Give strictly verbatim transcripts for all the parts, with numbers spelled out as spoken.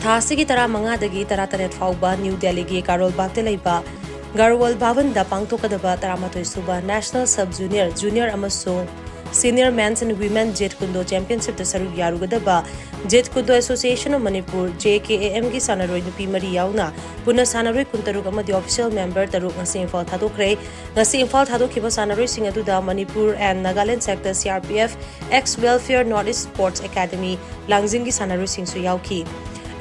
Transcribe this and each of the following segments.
ꯊꯥ ꯑꯁꯤꯒꯤ ꯇꯔꯥꯃꯉꯥꯗꯒꯤ ꯇꯔꯥꯇꯔꯦꯠ ꯐꯥꯎꯕ ꯅ꯭ꯌꯨ ꯗꯦꯜꯂꯤꯒꯤ ꯀꯥꯔꯣꯜ ꯕꯥꯒꯇ ꯂꯩꯕ ꯒꯔꯋꯜ ꯚꯕꯟꯗ ꯄꯥꯡꯊꯣꯛꯀꯗꯕ ꯇꯔꯥꯃꯥꯊꯣꯏ ꯁꯨꯕ National Sub Junior, Junior ꯑꯃꯁꯨꯡ Senior Men's and Women Jeet Kune Do Championshipꯇ ꯁꯔꯨꯛ ꯌꯥꯔꯨꯒꯗꯕ Jeet Kune Do Association of Manipur, J K A M ꯒꯤ ꯁꯥꯟꯅꯔꯣꯏ ꯅꯨꯄꯤ ꯃꯔꯤ ꯌꯥꯎꯅ ꯄꯨꯟꯅ ꯁꯥꯟꯅꯔꯣꯏ ꯀꯨꯟꯇꯔꯨꯛ ꯑꯃꯗꯤ official member ꯇꯔꯨꯛ ꯉꯁꯤ ꯏꯝꯐꯥꯜ ꯊꯥꯗꯣꯛꯈ꯭ꯔꯦ꯫ ꯉꯁꯤ ꯏꯝꯐꯥꯜ ꯊꯥꯗꯣꯛꯈꯤꯕ ꯁꯥꯟꯅꯔꯣꯏꯁꯤꯡ ꯑꯗꯨꯗ Manipur and Nagaland sector C R P F, Ex Welfare North East Sports Academy, ꯂꯥꯡꯖꯤꯡꯒꯤ ꯁꯥꯟꯅꯔꯣꯏꯁꯤꯡꯁꯨ ꯌꯥꯎꯈꯤ꯫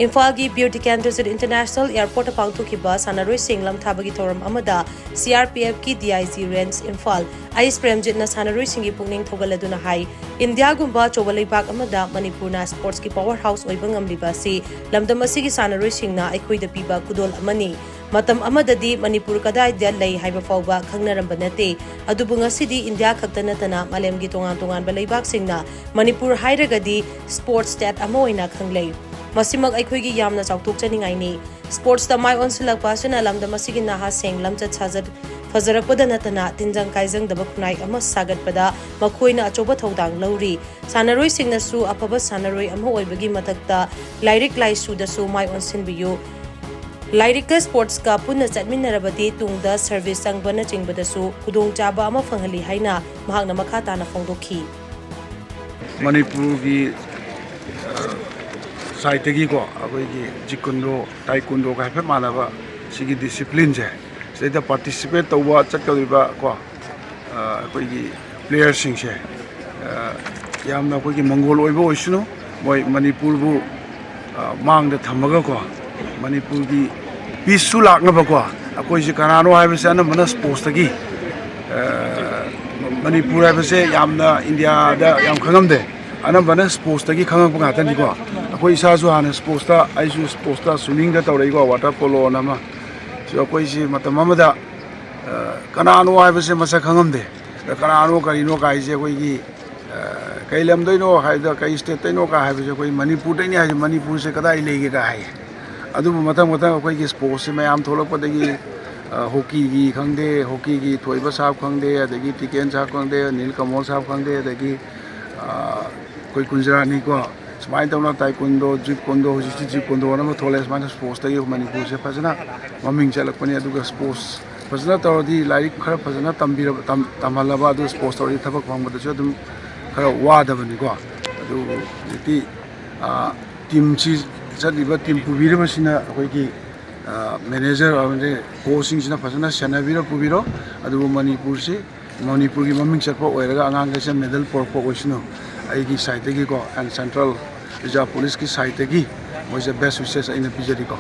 ꯏꯝꯐꯥꯜꯒꯤ ꯕꯤꯔ ꯇꯤꯀꯦꯟꯗ꯭ꯔꯖꯤꯠ International Airportꯇ ꯄꯥꯡꯊꯣꯛꯈꯤꯕ ꯁꯥꯟꯅꯔꯣꯏꯁꯤꯡ ꯂꯝꯊꯥꯕꯒꯤ ꯊꯧꯔꯝ ꯑꯃꯗ C R P Fꯀꯤ D I G Range Imphal ꯑꯩꯁ ꯄ꯭ꯔꯦꯝꯖꯤꯠꯅ ꯁꯥꯟꯅꯔꯣꯏꯁꯤꯡꯒꯤ ꯄꯨꯛꯅꯤꯡ ꯊꯧꯒꯠꯂꯗꯨꯅ ꯍꯥꯏ, ꯏꯟꯗꯤꯌꯥꯒꯨꯝꯕ ꯑꯆꯧꯕ ꯂꯩꯕꯥꯛ ꯑꯃꯗ ꯃꯅꯤꯄꯨꯔꯅ sportsꯀꯤ power house ꯑꯣꯏꯕ ꯉꯝꯂꯤꯕ ꯑꯁꯤ ꯂꯝꯗꯝ ꯑꯁꯤꯒꯤ ꯁꯥꯟꯅꯔꯣꯏꯁꯤꯡꯅ ꯑꯩꯈꯣꯏꯗ ꯄꯤꯕ ꯈꯨꯗꯣꯜ ꯑꯃꯅꯤ꯫ ꯃꯇꯝ ꯑꯃꯗꯗꯤ ꯃꯅꯤꯄꯨꯔ ꯀꯗꯥꯏꯗ ꯂꯩ ꯍꯥꯏꯕ ꯐꯥꯎꯕ ꯈꯪꯅꯔꯝꯕ ꯅꯠꯇꯦ꯫ ꯑꯗꯨꯕꯨ ꯉꯁꯤꯗꯤ ꯏꯟꯗꯤꯌꯥ ꯈꯛꯇ ꯅꯠꯇꯅ ꯃꯥꯂꯦꯝꯒꯤ ꯇꯣꯉꯥꯟ ꯇꯣꯉꯥꯟꯕ ꯂꯩꯕꯥꯛꯁꯤꯡꯅ ꯃꯅꯤꯄꯨꯔ ꯍꯥꯏꯔꯒꯗꯤ sports state ꯑꯃ ꯑꯣꯏꯅ ꯈꯪꯂꯩ꯫ ꯃꯁꯤꯃꯛ ꯑꯩꯈꯣꯏꯒꯤ ꯌꯥꯝꯅ ꯆꯥꯎꯊꯣꯛꯆꯅꯤꯡꯉꯥꯏꯅꯤ꯫ Sportsꯇ ꯃꯥꯏ ꯑꯣꯟꯁꯤꯜꯂꯛꯄ ꯑꯁꯤꯅ ꯂꯝꯗꯝ ꯑꯁꯤꯒꯤ ꯅꯍꯥꯁꯤꯡ ꯂꯝꯆꯠ ꯁꯥꯖꯠ ꯐꯖꯔꯛꯄꯗ ꯅꯠꯇꯅ ꯇꯤꯟꯖꯪ ꯀꯥꯏꯖꯪꯗꯕ ꯈꯨꯟꯅꯥꯏ ꯑꯃ ꯁꯥꯒꯠꯄꯗ ꯃꯈꯣꯏꯅ ꯑꯆꯧꯕ ꯊꯧꯗꯥꯡ ꯂꯧꯔꯤ꯫ ꯁꯥꯟꯅꯔꯣꯏꯁꯤꯡꯅꯁꯨ ꯑꯐꯕ ꯁꯥꯟꯅꯔꯣꯏ ꯑꯃ ꯑꯣꯏꯕꯒꯤ ꯃꯊꯛꯇ ꯂꯥꯏꯔꯤꯛ ꯂꯥꯏꯁꯨꯗꯁꯨ ꯃꯥꯏ ꯑꯣꯟꯁꯤꯟꯕꯤꯌꯨ꯫ ꯂꯥꯏꯔꯤꯛꯀ sportsꯀ ꯄꯨꯟꯅ ꯆꯠꯃꯤꯟꯅꯔꯕꯗꯤ ꯇꯨꯡꯗ service ꯆꯪꯕꯅꯆꯤꯡꯕꯗꯁꯨ ꯈꯨꯗꯣꯡꯆꯥꯕ ꯑꯃ ꯐꯪꯍꯜꯂꯤ ꯍꯥꯏꯅ ꯃꯍꯥꯛꯅ ꯃꯈꯥ ꯇꯥꯅ ꯐꯣꯡꯗꯣꯛꯈꯤ꯫ ꯃꯅꯤꯄꯨꯔꯒꯤ ꯁꯥꯏꯠꯇꯒꯤꯀꯣ ꯑꯩꯈꯣꯏꯒꯤ ꯖꯤꯠ ꯀꯨꯟꯗꯣ, ꯇꯥꯏꯀꯨꯟꯗꯣꯒ ꯍꯥꯏꯐꯦꯠ ꯃꯥꯟꯅꯕ ꯁꯤꯒꯤ disciplineꯁꯦ ꯁꯤꯗꯩꯗ participate ꯇꯧꯕ ꯆꯠꯀꯗꯧꯔꯤꯕ ꯀꯣ ꯑꯩꯈꯣꯏꯒꯤ playerꯁꯤꯡꯁꯦ ꯌꯥꯝꯅ ꯑꯩꯈꯣꯏꯒꯤ ꯃꯪꯒꯣꯜ ꯑꯣꯏꯕ ꯑꯣꯏꯁꯅꯨ꯫ ꯃꯣꯏ ꯃꯅꯤꯄꯨꯔꯕꯨ ꯃꯥꯡꯗ ꯊꯝꯃꯒꯀꯣ ꯃꯅꯤꯄꯨꯔꯒꯤ peaceꯁꯨ ꯂꯥꯛꯅꯕꯀꯣ ꯑꯩꯈꯣꯏꯁꯦ ꯀꯅꯥꯅꯣ ꯍꯥꯏꯕꯁꯦ ꯑꯅꯝꯕꯅ sportsꯇꯒꯤ ꯃꯅꯤꯄꯨꯔ ꯍꯥꯏꯕꯁꯦ ꯌꯥꯝꯅ ꯏꯟꯗꯤꯌꯥꯗ ꯌꯥꯝ ꯈꯪꯉꯝꯗꯦ꯫ ꯑꯅꯝꯕꯅ sportsꯇꯒꯤ ꯈꯪꯉꯛꯄ ꯉꯥꯛꯇꯅꯤꯀꯣ꯫ ꯑꯩꯈꯣꯏ ꯏꯁꯥꯁꯨ ꯍꯥꯟꯅ sportsꯇ, ꯑꯩꯁꯨ sportsꯇ swimmingꯗ ꯇꯧꯔꯛꯏꯀꯣ, water poloꯅ ꯑꯃ꯫ ꯁꯤ ꯑꯩꯈꯣꯏꯁꯤ ꯃꯇꯝ ꯑꯃꯗ ꯀꯅꯥꯅꯣ ꯍꯥꯏꯕꯁꯦ ꯃꯁꯛ ꯈꯪꯉꯝꯗꯦ꯫ ꯀꯅꯥꯅꯣ ꯀꯔꯤꯅꯣ ꯀꯥꯏꯁꯦ ꯑꯩꯈꯣꯏꯒꯤ ꯀꯩ ꯂꯝꯗꯩꯅꯣ ꯍꯥꯏꯗ ꯀꯩ stateꯇꯩꯅꯣ ꯀꯥ ꯍꯥꯏꯕꯁꯦ ꯑꯩꯈꯣꯏ ꯃꯅꯤꯄꯨꯔꯗꯩꯅꯤ ꯍꯥꯏꯁꯦ, ꯃꯅꯤꯄꯨꯔꯁꯦ ꯀꯗꯥꯏ ꯂꯩꯒꯦ ꯀꯥ ꯍꯥꯏ꯫ ꯑꯗꯨꯕꯨ ꯃꯊꯪ ꯃꯊꯪ ꯑꯩꯈꯣꯏꯒꯤ sportsꯁꯦ ꯃꯌꯥꯝ ꯊꯣꯛꯂꯛꯄꯗꯒꯤ ꯍꯣꯀꯤꯒꯤ ꯈꯪꯗꯦ, ꯍꯣꯀꯤꯒꯤ ꯊꯣꯏꯕ ꯁꯥꯞ ꯈꯪꯗꯦ, ꯑꯗꯒꯤ ꯇꯤꯀꯦꯟ ꯁꯥꯞ ꯈꯪꯗꯦ, ꯅꯤꯜ ꯀꯃꯣꯜ ꯁꯥꯞ ꯈꯪꯗꯦ, ꯑꯗꯒꯤ ꯑꯩꯈꯣꯏ ꯀꯨꯟꯖꯔꯥꯅꯤꯀꯣ, ꯁꯨꯃꯥꯏꯅ ꯇꯧꯅ ꯇꯥꯏꯀꯨꯟꯗꯣ, ꯖꯤꯞ ꯀꯣꯟꯗꯣ, ꯍꯧꯖꯤꯛꯇꯤ ꯖꯤꯞ ꯀꯣꯟꯗꯣ ꯑꯅ ꯑꯃ ꯊꯣꯛꯂꯛꯑꯦ꯫ ꯁꯨꯃꯥꯏꯅ ꯁ꯭ꯄꯣꯔꯠꯁꯇꯒꯤ ꯃꯅꯤꯄꯨꯔꯁꯦ ꯐꯖꯅ ꯃꯃꯤꯡ ꯆꯠꯂꯛꯄꯅꯤ꯫ ꯑꯗꯨꯒ ꯁ꯭ꯄꯣꯔꯠꯁ ꯐꯖꯅ ꯇꯧꯔꯗꯤ, ꯂꯥꯏꯔꯤꯛ ꯈꯔ ꯐꯖꯅ ꯇꯝꯕꯤꯔꯕ, ꯇꯝ-, ꯇꯝꯍꯜꯂꯕ, ꯑꯗꯨ ꯁ꯭ꯄꯣꯔꯠꯁ ꯇꯧꯔꯗꯤ ꯊꯕꯛ ꯐꯪꯕꯗꯁꯨ ꯑꯗꯨꯝ ꯈꯔ ꯋꯥꯗꯕꯅꯤꯀꯣ꯫ ꯑꯗꯨ ꯍꯧꯖꯤꯛꯇꯤ, ꯑ, ꯇꯤꯝꯁꯤ, ꯆꯠꯂꯤꯕ ꯇꯤꯝ ꯄꯨꯕꯤꯔꯤꯕꯁꯤꯅ ꯑꯩꯈꯣꯏꯒꯤ, ꯑ, ꯃꯦꯅꯦꯖꯔ ꯑꯃꯗꯤ ꯀꯣꯆꯁꯤꯡꯁꯤꯅ ꯐꯖꯅ ꯁꯦꯟꯅꯕꯤꯔ ꯄꯨꯕꯤꯔꯣ꯫ ꯑꯗꯨꯕꯨ ꯃꯅꯤꯄꯨꯔꯁꯤ, ꯃꯅꯤꯄꯨꯔꯒꯤ ꯃꯃꯤꯡ ꯆꯠꯄ ꯑꯣꯏꯔꯒ ꯑꯉꯥꯡꯈꯩꯁꯦ ꯃꯦꯗꯜ ꯄꯣꯔꯛꯄ ꯑꯣꯏꯁꯅꯨ꯫ ꯑꯩꯒꯤ ꯁꯥꯏꯠꯇꯒꯤꯀꯣ, ꯑꯦꯟ ꯁꯦꯟꯇ꯭ꯔꯦꯜ ꯔꯤꯖꯥꯔꯚ ꯄꯨꯂꯤꯁꯀꯤ ꯁꯥꯏꯠꯇꯒꯤ ꯃꯣꯏꯁꯦ ꯕꯦꯁ ꯋꯤꯁꯦꯁ ꯑꯩꯅ ꯄꯤꯖꯔꯤꯀꯣ꯫